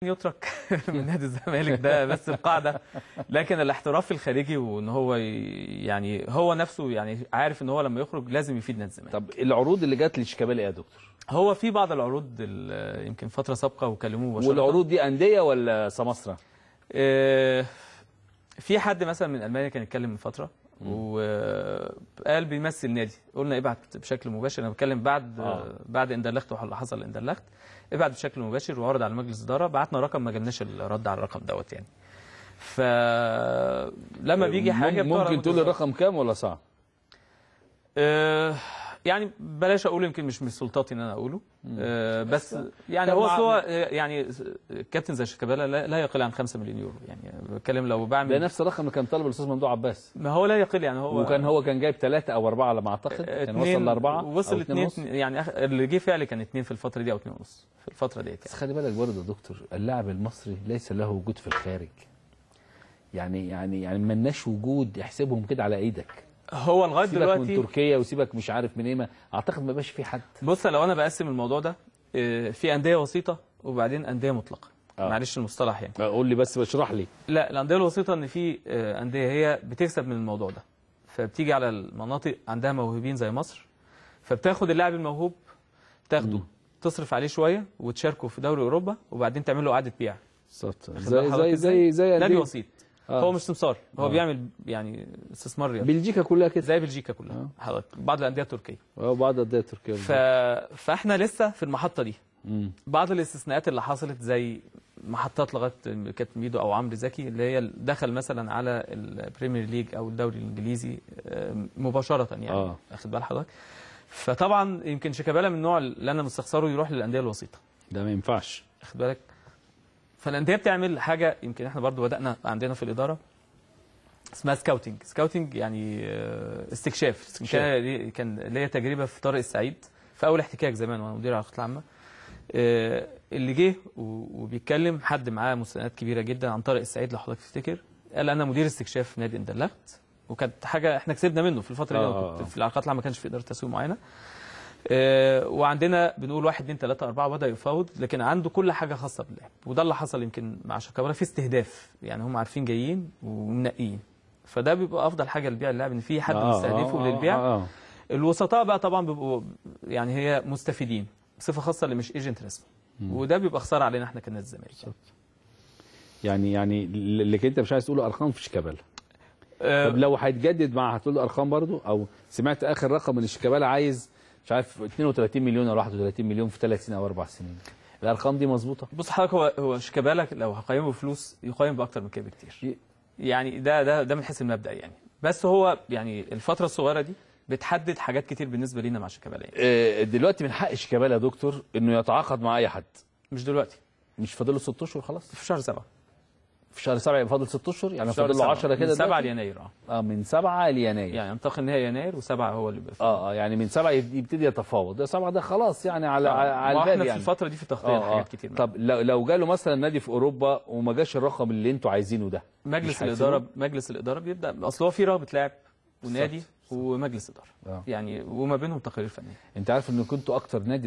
يترك من نادي الزمالك ده بس القاعدة، لكن الاحتراف الخارجي وان هو يعني هو نفسه يعني عارف ان هو لما يخرج لازم يفيد نادي الزمالك. طب العروض اللي جت لشيكابالا ايه يا دكتور؟ هو في بعض العروض يمكن فترة سابقه وكلموه مباشرة. والعروض دي اندية ولا سماسره؟ في حد مثلا من المانيا كان اتكلم من فترة وقال بيمثل نادي، قلنا ابعت بشكل مباشر. انا بتكلم بعد بعد اندرلخت واللي حصل اندرلخت، ابعت بشكل مباشر وعرض على مجلس ادارة، بعتنا رقم ما جالناش الرد على الرقم دوت يعني. فلما بيجي حاجة ممكن تقول الرقم كام ولا صعب؟ يعني بلاش اقوله، يمكن مش من سلطاتي ان انا اقوله، بس يعني هو يعني كابتن زي شيكابالا لا يقل عن 5 مليون يورو يعني، بتكلم لو بعمل ده نفس الرقم اللي كان طالبه الاستاذ ممدوح عباس. ما هو لا يقل يعني، هو وكان هو كان جايب 3 أو 4 على ما اعتقد، كان وصل ل4، وصل 2 يعني، اللي جه فعلي كان 2 في الفترة دي او 2.5 في الفترة ديت يعني. بس خلي بالك برضه يا دكتور، اللاعب المصري ليس له وجود في الخارج، يعني مالناش وجود، احسبهم كده على ايدك. هو لغاية دلوقتي سيبك من تركيا وسيبك مش عارف من ايه، ما اعتقد ما بقاش في حد. بص لو انا بقسم الموضوع ده في اندية وسيطة وبعدين اندية مطلقه. معلش المصطلح يعني، قول لي بس بشرح لي. لا، الاندية الوسيطة ان في اندية هي بتكسب من الموضوع ده، فبتيجي على المناطق عندها موهوبين زي مصر، فبتاخد اللاعب الموهوب تاخده تصرف عليه شوية وتشاركه في دوري اوروبا وبعدين تعمل له اعاده بيع. بالظبط، زي زي زي زي نادي وسيط. هو مش سمسار، هو بيعمل يعني استثمار رياضي. بلجيكا كلها كده، زي بلجيكا كلها حضرتك، بعض الاندية التركية. بعض الاندية التركية. فاحنا لسه في المحطة دي. بعض الاستثناءات اللي حصلت زي محطات لغاية كابتن ميدو او عمرو زكي، اللي هي دخل مثلا على ال Premier League او الدوري الانجليزي مباشرة يعني، اخد بال حضرتك. فطبعا يمكن شيكابالا من النوع اللي انا مستخسره يروح للاندية الوسيطة، ده ما ينفعش، اخد بالك. فالانديه بتعمل حاجة يمكن احنا برضو بدانا عندنا في الادارة اسمها scouting. scouting يعني استكشاف. كان ليا تجربه في طارق السعيد في اول احتكاك زمان وانا مدير العلاقات العامة، اللي جه وبيتكلم حد معاه مستندات كبيرة جدا عن طارق السعيد لو حضرتك تفتكر، قال انا مدير استكشاف في نادي اندرلخت، وكانت حاجة احنا كسبنا منه في الفترة دي. كنت في العلاقات العامة ما كانش في ادارة تسويق معينة، وعندنا بنقول 1 2 3 4 بدأ يفاوض، لكن عنده كل حاجة خاصة باللاعب. وده اللي حصل يمكن مع شيكابالا، في استهداف يعني، هم عارفين جايين ومنقيين، فده بيبقى افضل حاجة لبيع اللاعب ان في حد مستهدفه للبيع. الوسطاء بقى طبعا بيبقوا يعني هي مستفيدين بصفة خاصة اللي مش agent رسمي، وده بيبقى خسارة علينا احنا كنادي الزمالك. يعني اللي انت مش عايز تقوله ارقام في شيكابالا. طب لو هيتجدد مع هتقول له ارقام برضو؟ او سمعت اخر رقم ان شيكابالا عايز مش عارف 32 مليون او 31 مليون في 3 سنين او 4 سنين، الارقام دي مظبوطة؟ بص حضرتك، هو شيكابالا لو هقيمه بفلوس يقيم باكتر من كده بكتير يعني، ده من حيث المبدا يعني. بس هو يعني الفترة الصغيرة دي بتحدد حاجات كتير بالنسبة لينا مع شيكابالا يعني. دلوقتي من حق شيكابالا يا دكتور انه يتعاقد مع اي حد؟ مش دلوقتي، مش فاضل له 6 اشهر خلاص؟ في شهر 7، في شهر 7 يبقى فاضل 6 اشهر يعني، فاضل له 10 كده، من 7 ليناير. من 7 ليناير يعني، انتقل نهائي يناير و7 هو اللي بيبقى يعني من 7 يبتدي يتفاوض، ده 7 ده خلاص يعني على على البال يعني. في الفترة دي في تغطيه حاجات كتير. طب لو جاله مثلا نادي في اوروبا وما جاش الرقم اللي انتوا عايزينه ده، مجلس الادارة بيبدا، اصل هو في رغبة لاعب ونادي ومجلس ادارة يعني، وما بينهم تقارير فنية. انت عارف ان كنتوا اكتر نادي